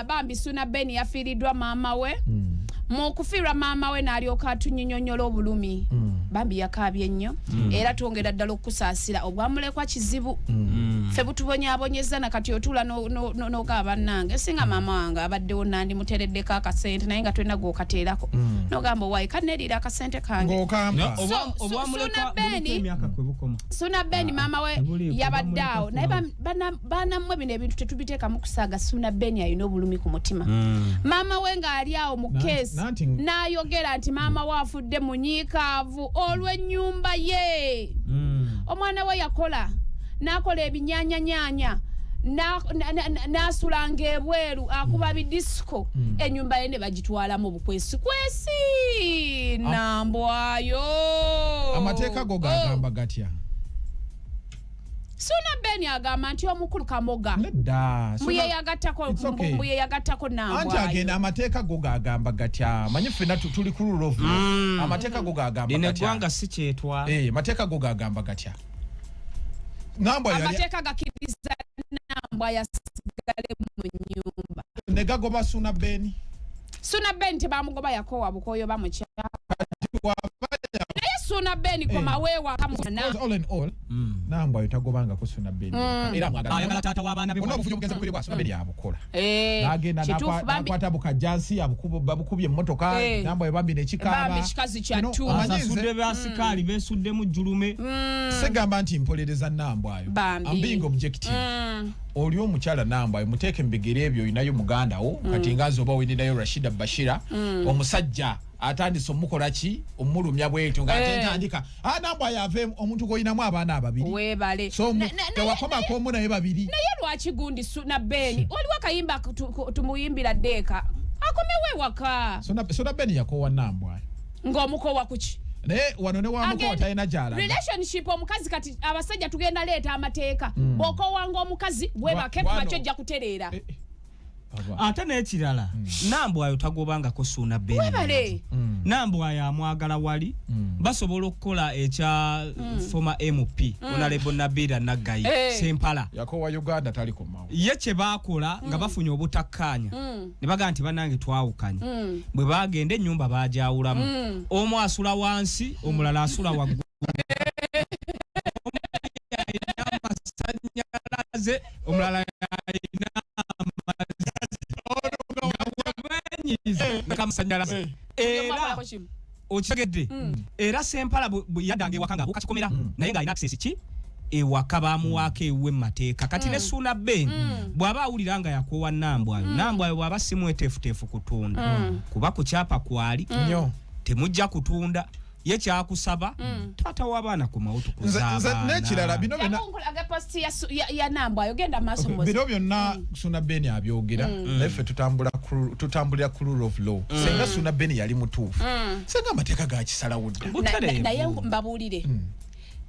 Bambi Suna Ben yafiiriddwa maama we. Mu kufiirwa maama we n'alyoka atunyinyonnyola obulumi. Bambi yakaabye nnyo, era twongera ddala okukusaasira. Obwamulekwa kizibu, ffe butubonyaabonyeza. Nakati otuula n'ogamba, "Bannange, singa maama wange abaddewo nandimutereddeko akasente," naye nga tolina gwokateerako, n'ogamba, "Owaayi, kaneeriira akasente kange." Ng'okampa. So, Suna Beni- Emyaka kwe bukoma. Suna Ben, maama we Tebuliiko, yabadde awo, naye bamuleka. banammwe bino ebintu tetubiteekamu kusaaga. Suna Ben alina obulumi ku mutima. Maama we ng'ali awo mu keesi n'ayogera nti maama we afudde munyiikaavu olw'ennyumba ye. Omwana we yakola n'akola ebinyaanyanyanya, n'asulanga ebweru, akuba bidisiko, ennyumba ye ne bagitwalamu bukwesikwesi. Nambwayo, Amateeka go gagamba gatya? Suna Ben agamba nti omukulu Kamoga Nedda. mbuye yagattako. It's okay. Mbuye yagattako Anti Nambwayo. agenda, amateeka go gagamba gatya? Manyi ffenna tuli ku rule of law. Amateeka go gagamba Lino gatya? eggwanga si kyetwala. Eh, amateeka go gagamba gatya? Nambwayo Amateeka gakkiriza Nambwayo asigale mu nnyumba. Ne gagoba Suna Ben? Suna Ben tebamugoba, yakowa bukooyo bamukya. Waba Naye Suna Ben, komawo ewaka mwana. All in all, Nambwayo tagobangako Suna Ben, era amwagala. Ayagala taata w'abaana be. Bonna obufuzi obugenza bukwire bwa Suna Ben yabukola. Eh, N'agenda kituufu bambi. n'akwata bukajjansi, babukubye emmotoka. Nambwayo bambi nekikaaba. Bambi kikazi kya You know, ttu. omanyi nze Asasudde basikaali, beesuddemu jjulume. Segamba nti mpolereza Nambwayo. Bambi. I'm being objective. Oli omukyala Nambwayo muteeke mu bigere ebyo. Olinayo muganda wo, kati nga nze oba weninayo Rashida Bashira, omusajja atandise omukola ki, omulumya bwetyo nga ate ntandika, "Ah, Nambwayo ave." Omuntu gwolinamu abaana ababiri. Weebale. So tewakomako omu naye babiri. Naye lwaki gundi Suna Ben, waliwo akayimba tumuyimbira ddeeka akomewo ewaka. Suna Ben yakoowa Nambwayo. Ng'omukowa kuki? Naye wano ne wamukowa talina gyalaga. Relationship, omukazi, kati abasajja tugenda leeta amateeka. Bw'okowanga omukazi, webake, kumakyo ojja kutereera. Eh, eh. Aba. Ate n'ekirala, Nambwayo tagobangako Suuna Ben. Webale. Nambwayo amwagala. Wali basobola okukola ekya former MP Honorable Nabira Naggayi Sempala. Yakowa Uganda, talikomawo. Ye kye baakola nga bafunye obutakkaanya, ne bagamba nti, "Bannange, twawukanye." Bwe bagenda, ennyumba bagyawulamu, omu asula wansi, omulala asula waggulu. Omu alina amasannyalaze, omulala alina amazzi nga wenyiza amasannyalaze. Era Akolako kimu. Okitegedde? Era Sempala bwe yaddanga ewaka nga abuuka kikomera, naye ng'alina access ki ewaka, bamuwaako ewuwe mu mateeka. Kati ne Suuna Ben bw'aba awulira nga yakoowa Nambwayo, Nambwayo bw'aba si mweteefuteefu kutunda, kuba ku kyapa kwali, Nnyo. temujja kutunda. Ye kyakusaba, taata w'abaana komawo, tukuza Nze abaana. n'ekirala, bino byonna Yakunkulaga post ya Nambwayo, genda maaso. Okay, Mozi. bino byonna Suna Ben abyogera, naye ffe tutambulira ku rule of law. Senga Suna Ben yali mutuufu, senga amateeka gakisalawo dda. Butereevu. Naye mbabuulire,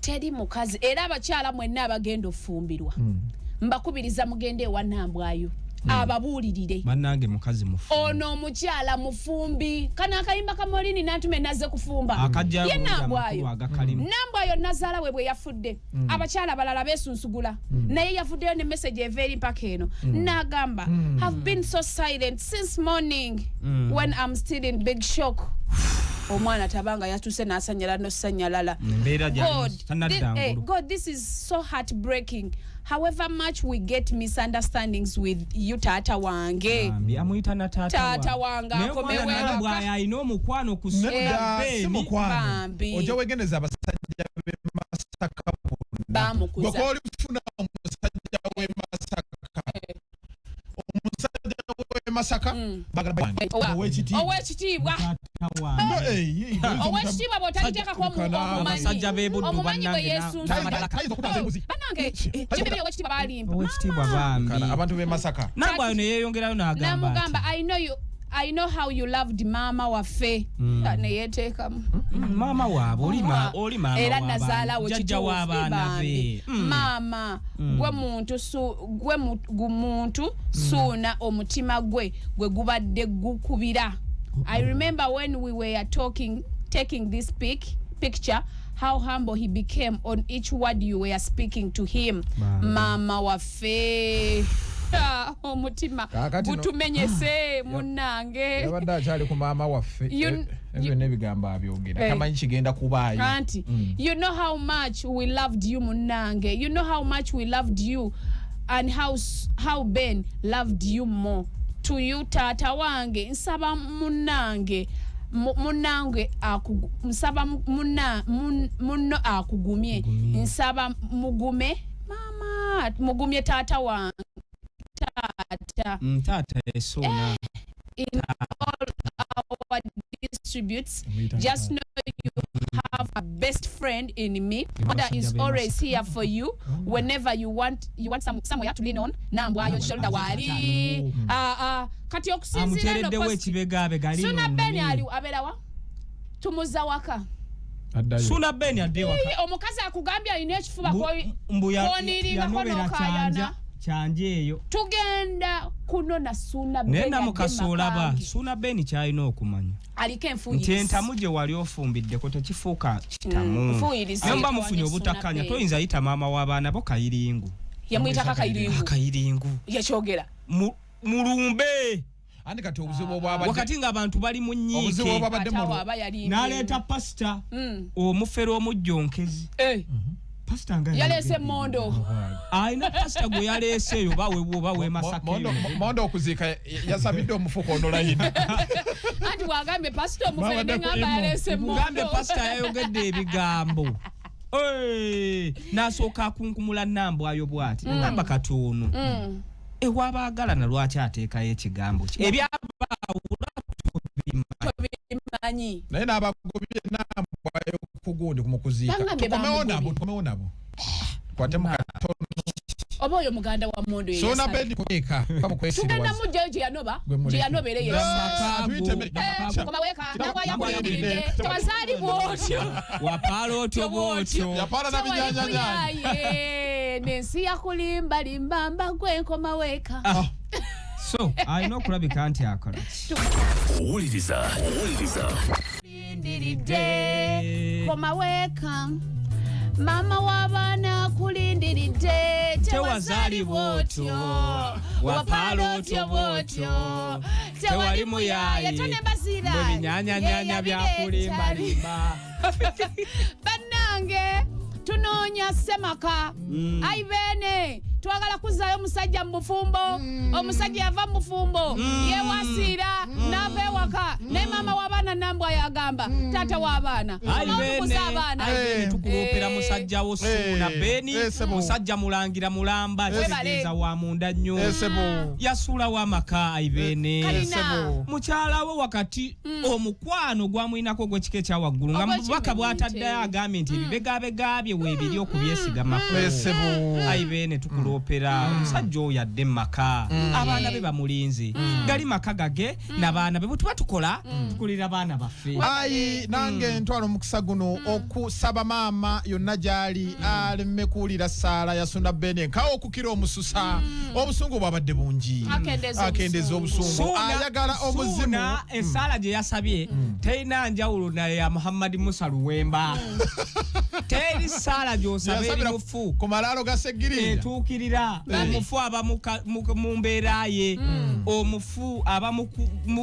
teri mukazi, era abakyala mwenna abagenda ofumbirwa, mbakubiriza mugende ewa Nambwayo ababuulirire. Bannange, mukazi mufu. Ono omukyala mufumbi. Kano akayimba kamolini nantume nazze kufumba. Akajja Ye bulungi amakulu Nambwayo, agakalimu. Nambwayo nazaala we bwe yafudde, abakyala abalala beesunsugula, naye yavuddeyo ne message eva eri mpaka eno, n'agamba, "Have been so silent since morning when I'm still in big shock." Omwana tabanga yatuuse n'asanyalala nosanyalala. Embeera gy'alimu, God, tanadda ngulu. God, this is so heartbreaking. However much we get misunderstandings with you, taata wange. Bambi, amuyita na taata. Taata wange Naye akomewo omwana ewaka. Nambwayo alina omukwano ku Suuna Nedda, si Ben. mukwano. Bambi. Ojja wegendereza abasajja b'e Masaka bonna. Bamukuza. Gwe koolifuna omusajja w'e Masaka, omusajja w'e Masaka bagala bange ow'ekitiibwa. Owekitiibwa. Taata wange. No, eh, ye, Owekitiibwa bw'otaliteekako Kana- omumanyi. Abasajja b'e Buddu, Omumanyi bwe bannange, yeesunsa. Tayinza okutaasa embuzi. Bannange, kibibiri, owekitiibwa balimba. Owekitiibwa. Mama. Bambi. Kana, abantu b'e Masaka. Nambwayo ne yeeyongerayo n'agamba Namugamba, ati, I know how you loved maama waffe." Neyeteekamu. Maama waabwe, oli maama Era w'abaana, nazaalawo. jjajja Kituufu, w'abaana bambi. be. Maama gwe muntu gwe muntu Suuna, omutima gwe gwe gubadde gukubira. I remember when we were talking, taking this picture, how humble he became on each word you were speaking to him. Bambi. Maama waffe. Omutima gutumenyese munnange. Yabadde akyali ku maama waffe, ebyo n'ebigambo abyogera, tamanyi kigenda kubaayo. Anti you know how much we loved you, munnange. You know how much we loved you and how Ben loved you more to you. Taata wange, nsaba munnange, munnange, nsaba munno akugumye. Nsaba mugume mama, mugumye taata wange, taata. Taata esuuna. In all our disputes, just know you have a best friend in me. Mother is always here for you whenever you want somewhere to lean on. Nambwayo shoulder wali. Ah ah, kati okusinziira eno ekibegabega. Suna Ben ali abeerawa? Tumuza waka. Suna Ben adde waka. Omukazi akugambye alina ekifuba koniringako n'okayana. Kyanje eyo. Tugenda kunona Suna. Naye Namukasa, olaba Suna Ben kyalina okumanya aliko nti entamu gye wali ofumbiddeko tekifuuka kitamu. Naye muba mufunye obutakkanya, toyinza yita maama w'abaana bo kayiringu. Yamuyitako akayiringu. Akayiringu. Yakyogera. Mulumbe. Andi kati obuzibu obwabadde wakati ng'abantu bali mu obuzibu nnyiike obwabadde mu aba yali n'aleeta pasita omufere omujjonkezi. Pasita nga yaleese mondo. Alina pasita gwe yaleese eyo, oba wewe oba wemasaka. Mondo okuziika yasabidde omufuko onolayini. Anti wagambye pasita omufere, Babadde ku neŋŋamba imo. yaleese Mugambe mondo. Pasita yayogedde ebigambo. N'asooka akunkumula Nambwayo bw'ati, nagamba kati ono ewabaagalana lwaki ateekayo ekigambo ki ebyabaawula? Tobimanyi. Naye n'abagobye Nambwayo kugundi kumukuziika. Bangambye Tukomewo bamugobye. nabo, tukomewo nabo, kwate mukatono. Oba oyo muganda wa mondo ye Sona yasabye. Bedi kueka Tugenda mujjayo gye yanoba, Gwe muleke. gye yanobera Amaka ago. Koma weka, Nambwayo kulindidde. Tewazaali bwotyo. Wapaala otyo bwotyo. Yapaala na binyanyanya. Yaye, nensi yakulimbalimba mba gwe nkoma weka. So alina okulabika nti akola ki? Owuliriza, owuliriza. Kulindiridde, koma weka, maama w'abaana kulindiridde. Tewazaali bwotyo, wapaala otyo bwotyo, tewali muyaye, tonembaziira mwe binyanyanyanya byakulimbalimba. Bannange, tunoonya ssemaka. Ayi beene, twagala kuzzaayo omusajja mu bufumbo. Omusajja yava mu bufumbo, yewasiira n'ava ewaka, naye maama w'abaana Nambwa yagamba taata w'abaana Ayi omukuza Beene, abaana. ayi Beene, tukuloopera musajja wo Suuna Beni, Sebo. musajja mulangira mulamba, Webale. kitegeeza wa munda nnyo. Esebo. Yasuulawo amaka, ayi Beene. Kalina. Mukyala we wakati omukwano gwamwinako ogw'ekika ekyawaggulu nga mu bubaka bw'ataddeyo agambye nti ebibegabega bye weebiri okubyesigamako. Esebo. Ayi Beene, tukuloopera omusajja oyo adde mu maka, abaana be bamulinze, gali maka gage n'abaana be. Bwe tuba tukola, tukolera baana baffe. Ayi nange ntwala omukisa guno okusaba maama yonna gyali aleme kuwulira saala yasunda Bene nkawo okukira omususa. Obusungu bwabadde bungi. Akendeeza. Akendeeza obusungu. obusungu, ayagala omuzimu. Suuna essaala gye yasabye terina njawulo naye ya Muhammadi Musa Luwemba. Teri saala gy'osaba eri Yasabira mufu ku malaalo ga Segirinya. Etuukirira. Omufu aba mu mbeera ye, omufu aba mu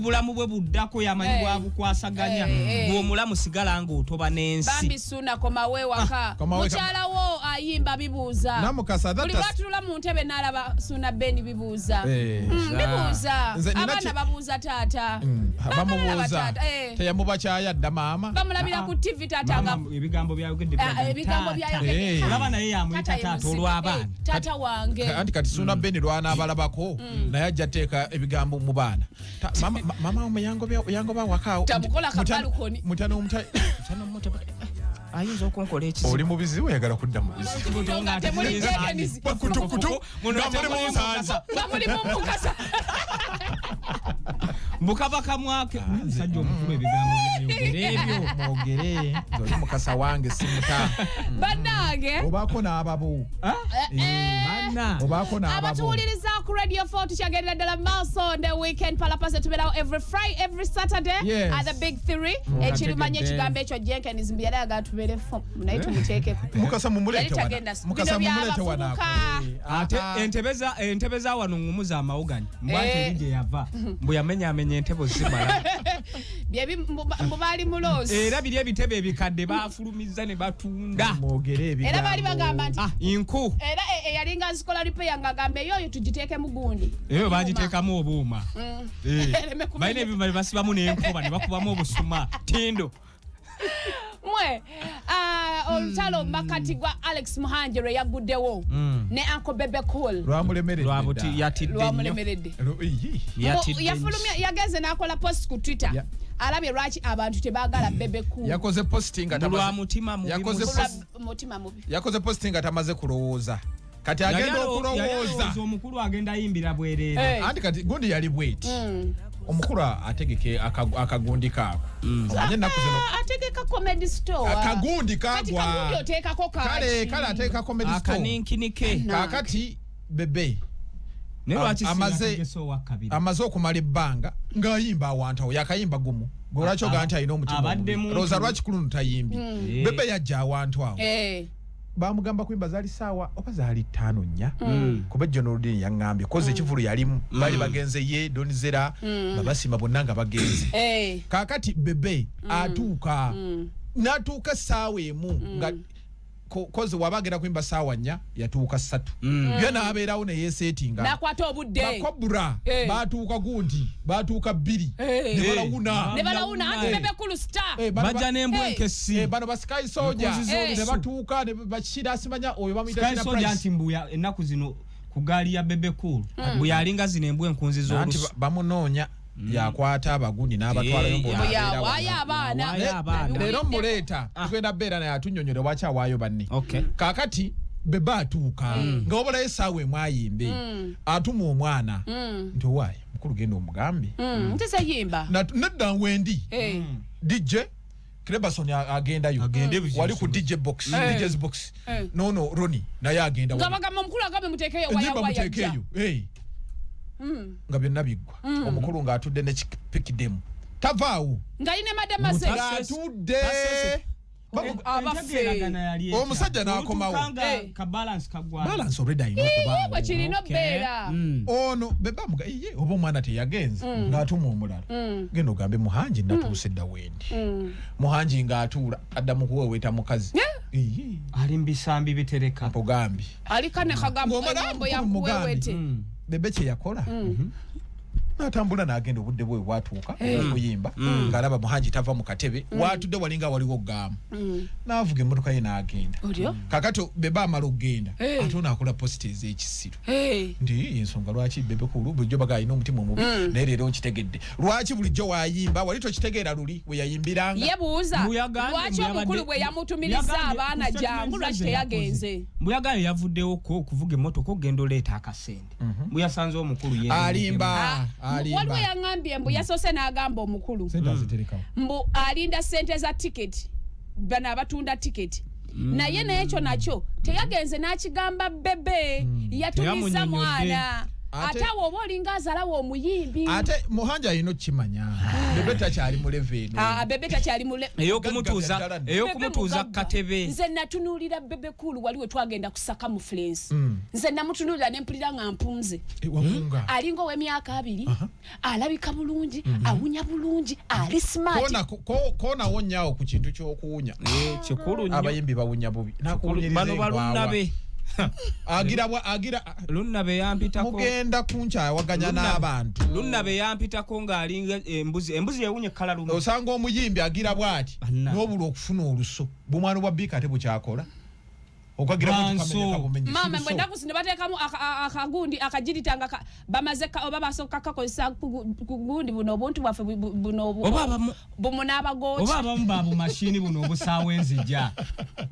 bulamu bwe buddako, yamanyi bwabukwasaganya. Gwe omulamu sigala ng'otoba n'ensi. Bambi Suuna, komawo ewaka. Komawo eka. Mukyala wo ayimba bibuuza. Namukasa, Buli lwatulula mu ntebe n'alaba Suuna Ben bibuuza. Bibuuza. Nze nina Abaana babuuza taata. Babalaba Bamubuuza taata, eh. Teyamubakyaya dda maama. Bamulabira ku TV taata nga Maama, ebigambo byayogedde Ah, biraga ebigambo taata. byayogedde. Olaba naye yamuyita Taata ye taata muzibu. olw'abaana. Eh, taata wange. Anti kati Suuna Beni lwanaabalabako naye ajja teeka ebigambo mu baana. Mama wamwe yangoba wakaawo. Tamukola ka balcony. Mutano omuta. Ayinza okunkola ekizibu. Oli mu bizibu, oyagala kudda mu bizibu. Nga temuli jegenisi. Kutukutu Muno nga muli mu nsanza. Nga muli mu mukasa. Mbukaba kamwake omusajja omukulu ebigambo byayogera ebyo. Mwogere nze oli mukasa wange simuta. Bannange. Obaako n'ababo. Banna. Obaako n'ababo. Abatuwulirizaako. ku Radio 4, tukyagendera ddala mu maaso ne Weekend Palapase. Tubeerawo every Friday, every Saturday at the Big Three. Ekirumanya ekigambo ekyo Jenkins mbu yali ayagala tubeere fo, naye tumuteekeko. Mukasa mumulete Yali wana. tagenda. Mukasa Bino mumulete wana. by'abavubuka. Ate entebe za wano ngumu za mawugani, mbw anti Eh. eri gye yava mbu yamenyamenya entebe zimala. Byebi mbu baali muloosi. Era biri ebitebe ebikadde bafulumizza ne batunda. Mwogere ebigambo. Era baali bagamba nti Ah, inku. Era eyalinga azikola repair ng'agamba eyoyo tugiteekemu gundi. Eyo bagiteekamu obuuma. Eh. Ereme kumenya. Balina ebyuma bye basibamu n'enkuba ne bakubamu obusuma tindo. Mwe, ah, olutalo makati gwa Alex Muhangi lwe yaguddewo ne Uncle Bebe Cool Lwamulemeredde Lwabuti dda. yatidde nnyo. Lwamulemeredde. Iyi. Yatidde nnyo. Yafulumya, yagenze n'akola post ku Twitter. Alabye lwaki abantu tebaagala Bebe Cool. Yakoze posting nga Lwa tamaze mutima mubi. Yakoze Lwa mutima mubi. Yakoze posting nga tamaze kulowooza. Kati Yali agenda yali okulowooza. alowooza omukulu agenda ayimbira bwereere. Eh. Anti kati gundi yali bweti. Omukulu ategeke akagundi kaako. Omanye ennaku zino Ah, ategeka Comedy Store. Akagundi Kati kagwa. kagundi oteekako kaki? Kale ateeka Comedy Store. Akaninkinike. Kaakati Bebe Naye lwaki Amaze- singa owakabiri? Amaze okumala ebbanga ng'ayimba awantu awo, yakayimba gumu. Gwe lwaki ogaa nti alina omutima Abadde omubi? muntu. Lowooza lwaki kuluno tayimbi. Bebe yajja awantu awo, bamugamba kuyimba, zaali saawa oba zaali 5 4, kuba ejjo n'oludini yaŋŋambye koze ekivulu yalimu, baali bagenze ye Donizera nga basima bonna nga bagenze. Kaakati Bebe atuuka, n'atuuka essaawa 1 nga koze waba agenda kuyimba saawa 4, yatuuka 3, ye n'abeerawo neyeseetinga. Nakwata obudde. Bakobura batuuka gundi, batuuka 2 ne balawuna. Ne balawuna anti Bebe Cool star. Eh, bano Bajja n'embwa enkesi. Bano ba Sky Soldier Enkozi z'olusu. ne batuuka ne bakira, simanya oyo bamuyita Sky Tina Soldier Price. nti mbuya ennaku zino ku gaali ya Bebe Cool mbu yalinga zino embwa enkunzi Anti z'olusu. bamunoonya, yakwata abagundi n'abatwalayo Eh, mbona Mbu abeera yawaayo wano. abaana. Yawaayo abaana. Leero muleeta, tugenda beera naye atunyonyole waki awaayo banne. Kaakati Bebe atuuka nga wabulayo essaawa 1 ayimbe, atuma omwana nti owaaye mukulu genda omugambe. Nti seyimba. Nedda wendi DJ Cleberson agendayo. Agende buzi Wali ku DJ box, DJ's box. Nono Roni naye agenda Nga wali. bagamba omukulu agambe muteekeyo waya Ennyimba waya. muteekeeyo. Hey. Nga byonna biggwa, omukulu ng'atudde ne kipikidemu, tavaawo. Nga yine madam Mase. Ng'atudde. Abaffe. Entegeeragana yali etya? Omusajja n'akomawo. Olutuuka nga ka balance kaggwayo. Balance already alina okubaawo. Bwe kirina Okay. obbeera. Ono beba muga iye oba omwana teyagenze, ng'atuma omulala, genda ogambe Muhangi natuuse dda wendi. Muhangi ng'atuula adda mu kuweweeta mukazi. Iye. Ali mu bisambi bitereka. Mpugambi. Aliko ne kagambo Ng'omala engambo mukulu mugambi. yakuwewete. Bebe kye yakola, n'atambula n'agenda, obudde bwe bwatuuka okuyimba, ng'alaba Muhangi tava mu katebe waatudde, walinga waliwo gaamu, n'avuga emmotoka ye n'agenda. Olyo? Kakati Bebe amala okugenda, ate ono akola post ez'ekisiru nti ensonga lwaki Bebe Cool bulijjo baga alina omutima omubi, naye leero nkitegedde lwaki bulijjo wayimba wali tokitegeera luli we yayimbiranga. Ye buuza Mbu yagambye- lwaki mbu omukulu bwe yamutumiriza yagambye abaana ku jangu statement lwaki ze teyagenze? yakoze. Mbu yagambye yavuddewo okuvuga emmotoka okugenda oleeta akasente, mbu yasanze omukulu Alimba. Ah, Alimba. waliwo yaŋŋambye mbu yasoose n'agamba omukulu Sente aziterekawo. mbu alinda sente za tiketi, bano abatunda tiketi, naye n'ekyo nakyo teyagenze n'akigamba Bebe, yatumiza Teyamunnyonnyodde. mwana. Ate awo oba olinga azalawo omuyimbi. Ate Muhangi alina okukimanya Bebe takyali mu level eno. Ah, Bebe takyali mule Ey'okumutuuza Ddala ddala. ey'okumutuuza Bebe mugagga. katebe. Nze natunuulira Bebe Cool wali we twagenda kusaka mu Flence, nze namutunuulira nempulira nga mpunze. Eh, wakunga. Alinga ow'emyaka 20, alabika bulungi, awunya bulungi, ali smart. Koonawo nnyawo ku kintu ky'okuwunya. Eh, kikulu nnyo. Abayimbi bawunya bubi. Nakuwunyiriza Bano engwawa. balunnabe. Agira bwa agira. Lunnabe yampitako. Mugenda kunkyawaganya n'abantu. Lunnabe yampitako ng'alinga embuzi, embuzi yewunya ekkala lumu. Osanga omuyimbi agira bw'ati Banna. n'obula okufuna oluso bumwana bwa biika ate bukyakola okagira. Banso. Maama mbwe ennaku zino bateekamu akagundi akagirita nga bamaze oba basooka kakozesa ku gundi buno obuntu bwaffe buno Oba bumunaabagooki. Oba abamu babumashini buno obusaawa enzija.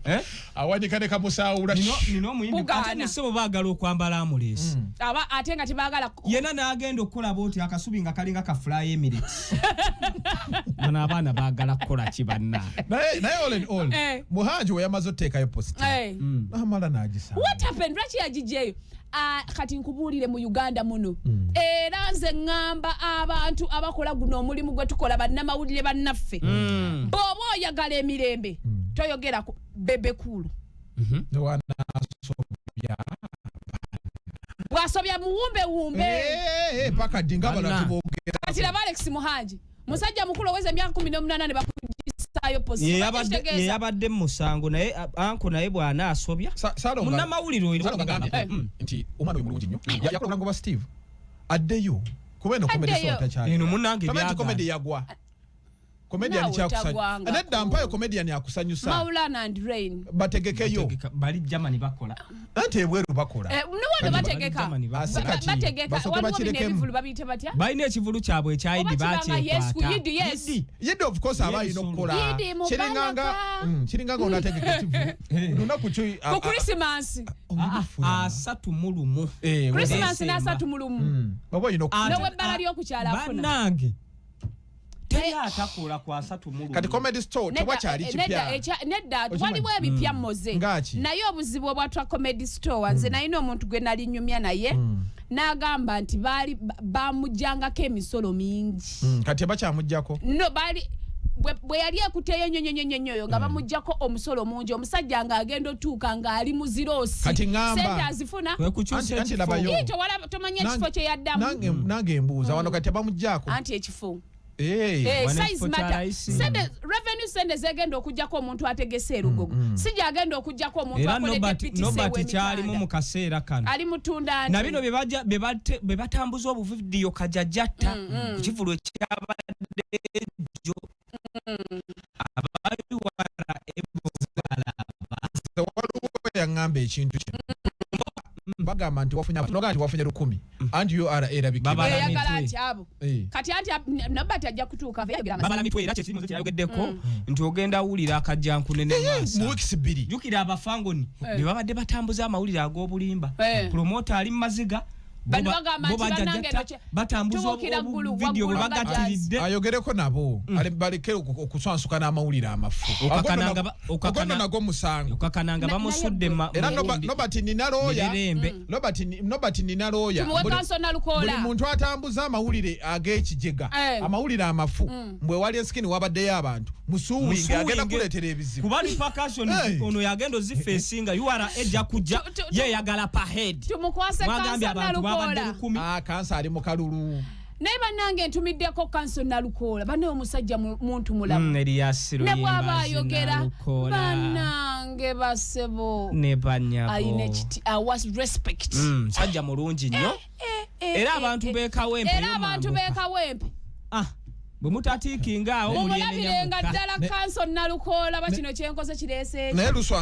Eh? Awanika ne kamusaawula. Nina omuyimbi Bugaana. ate nessebo baagala okwambala amuleesi. Aba ate nga tebaagala Yenna n'agenda okukola bwoti akasubi nga kalinga ka Fly Emirates. Bano abaana baagala kukola ki banna? Naye all in all, Eh. Muhangi we yamaze otuteekayo post Eh. Namala n'agisanga. What happened? Lwaki yagijeyo? Ah, kati nkubuulire, mu Uganda muno, era nze ŋŋamba abantu abakola guno omulimu gwe tukola, bannamawulire bannaffe, bw'oba oyagala emirembe, toyogera ku Bebe Cool. Newanasobya. Bw'asobya muwumbewumbe. Eh, eh, paka ddi nga Banna. balatu boogera? Kati laba Alex Muhangi, musajja mukulu oweza emyaka 18 ne bakugisaayo posi. Ye yabadde mu musango naye anko naye bw'anaasobya Salonga- munnamawulire oyo. Salonga agambye nti omwana oyo mulungi nnyo. Yakola omulango gwa Steve addeyo kuba eno comedy Addeyo. store takyali. Eno munnange Tomanyi nti byagaana. comedy yagwa, comedian Naawe kyakusanya tagwangako. nedda, mpayo comedian akusanyusa. Maulana and Rain. Bategekeyo. Bali Germany bakola. Anti ebweru bakola. Eh, niwono bategeka. Germany bakola. Asi kati, Bategeka. basooke Waliwo bino bakirekemu. ebivulu babiyita batya? Balina ekivulu kyabwe ekya Idi. Oba kibanga yes ku Bakyekwata. Yidi, yes. Yidi, of course, aba alina okukola. Yidi mu Kiringanga Baraka. Kiringanga onategeka ekivulu lunaku ki? Ku Christmas. 31. Christmas. December. N'31. Oba olina okukola. N'owebbala ly'okukyala afuna. Bannange, teri atakola ku 31. Kati Comedy Store Nedda, tewakyali eh, kipya. nedda, nedda. Okimanyi? Waliwo ebipya moze. Ngaki? Naye obuzibu obwatwa Comedy Store, nze nalina omuntu gwe nali nyumya naye n'agamba nti baali bamugjangako emisolo mingi. Kati ebakyamugjako? No, baali bwe yali ekuteyo nnyo nnyo nnyo nnyo oyo nga bamugjako omusolo mungi, omusajja ng'agenda otuuka ng'ali mu ziroosi. Kati ŋŋamba- Sente azifuna. Kwe kukyusa Anti ekifo. labayo. Ii, tomanya ekifo kye yaddamu. Nange mbuuza wano, kati abamugjako? Anti ekifo. Eh, Eh, Wana size ekifo kya matter. layisi. Sente, revenue, sente zegenda okugjako omuntu ategese erugogo, si gyagenda okugjako omuntu Era akoledde Nobert PTC. Nobert kyalimu mu kaseera kano. Ali mutunda Na bino bye bajja- bye batambuza obuvidiyo kajajjatta ku kivulu ekyabadde ejjo abayiwala Waliwo yaŋŋamba ekintu kino, bagamba nti wafunye, noga nti wafunye 1000, anti URA erabika. Babala eyagala mitwe. nti abo Eh. kati anti Nobert ajja kutuuka yayogera amazima. Babala mitwe, era kyekirimu kyayogeddeko nti ogenda wulira akajjankunene Mu weeks 2. Jjukira abafangoni bye babadde batambuza amawulire ag'obulimba. Promota ali mu maziga. Bano bagamba bo nti bannange bajjajjatta batambuza tubuukira ggulu, obuvidiyo bwe waggulu nga bagattiridde. Ayogereko nabo, baleke okuswansuka n'amawulire amafu. Okakananga Ogono nago musango. Okakananga bamusudde naye Era Nobert nina looya. mirerembe. Nobert nina looya. Tumuwe kanso Buli Nalukoola. muntu atambuza amawulire ag'ekijega, amawulire amafu, mbwe wali ensikini wabaddeyo abantu musuuwinge, agenda kuleetera ebizibu. Kuba repercussions Hey. ono yagenda ozifeesinga, URA ejja kujja. Yeyagala per head. Tumukwase Mwagambye kanso abantu babadde Nalukoola. 1000. Ah, kansa ali mu kalulu. Naye bannange, ntumiddeko kanso Nalukoola. Bannaye, omusajja muntu mulamu. Elias Ne bw'aba Luyimbazi ayogera, Nalukoola. bannange basebo, Ne banyabo. ayina ekiti, awa respect. Musajja mulungi nnyo. Era abantu b'e Kawempe Era abantu yomambuka. b'e Kawempe. Ah, bwe mutatiikinga awo Mumulabirenga mulyenenya. ddala kanso Nalukoola. Ba kino kyenkoze kireese. Naye luswa.